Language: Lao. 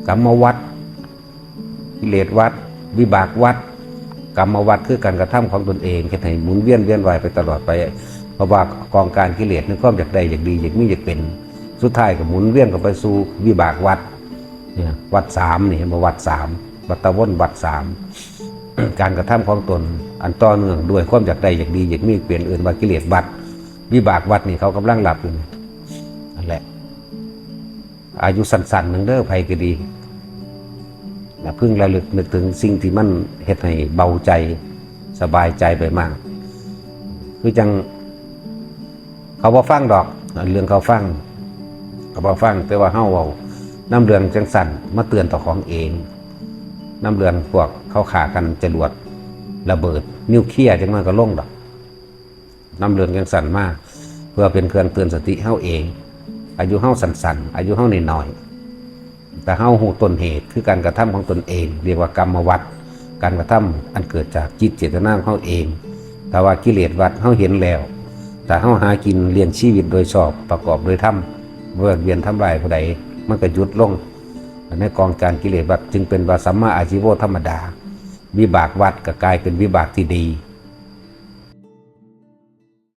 ກຳມະວັດ, ກິເລດວັດ, ວິບາກວັດ. ກຳມະວັດຄືການກະທຳຂອງຕົນເອງ ເຮັດໃຫ້ໝູນວຽນວຽນວ່າຍໄປຕະຫຼອດໄປ ເພາະວ່າກອງການກິເລດໃນຄວາມຢາກໄດ້ ຢາກດີ ຢາກມີ ຢາກເປັນ ສຸດທ້າຍກໍໝູນວຽນເຂົ້າໄປສູ່ວິບາກວັດ. ວັດສາມນີ້ ເຫັນບໍ່? ວັດສາມ ວັດຕະວົນ ວັດສາມ ການກະທຳຂອງຕົນອັນຕໍ່ເນື່ອງດ້ວຍຄວາມຢາກໄດ້ ຢາກດີ ຢາກມີ ເປັນ ເອີ້ນວ່າກິເລດວັດ. ວິບາກວັດນີ້ເຂົາກຳລັງລັບຢູ່ນີ້ ນັ້ນແຫຼະ. ອາຍຸສັ້ນໆໜຶ່ງເດີ ໃຜກໍດີ ລະເພິ່ງລະລຶກນຶກເຖິງສິ່ງທີ່ມັນເຮັດໃຫ້ເບົາໃຈ ສະບາຍໃຈໄປມາກ. ຄືຈັ່ງເຂົາບໍ່ຟັງດອກ ເລື່ອງເຂົາຟັງ ເຂົາບໍ່ຟັງ ແຕ່ວ່າເຮົາເວົ້ານຳເລື່ອງຈັ່ງຊັ້ນມາເຕືອນເຈົ້າຂອງເອງ ນຳເລື່ອງພວກເຂົາຂ້າກັນ ຈະຫຼວດ ລະເບີດ ນິວເຄຍ ຈັ່ງໜ້ອຍກໍລົງດອກ. ນຳເລື່ອງຈັ່ງຊັ້ນມາ ເພື່ອເປັນເຄື່ອງເຕືອນສະຕິເຮົາເອງ. ອາຍຸເຮົາສັ້ນໆ ອາຍຸເຮົານ້ອຍໆ ແຕ່ເຮົາຮູ້ຕົ້ນເຫດ ຄືການກະທຳຂອງຕົນເອງ ຮຽກວ່າກຳມະວັດ ການກະທຳອັນເກີດຈາກຈິດເຈດຕະນາຂອງເຮົາເອງ. ຖ້າວ່າກິເລດວັດເຮົາເຫັນແລ້ວ ຖ້າເຮົາຫາກິນລ້ຽງຊີວິດໂດຍຊອບ ປະກອບໂດຍທຳ ບໍ່ວຽນທຳລາຍຜູ້ໃດ ມັນກໍຢຸດລົງ. ໃນກອງການກິເລດວັດຈຶ່ງເປັນວ່າ ສຳມາອາຊີໂວທຳມະດາ. ວິບາກວັດກໍກາຍເປັນວິບາກທີ່ດີ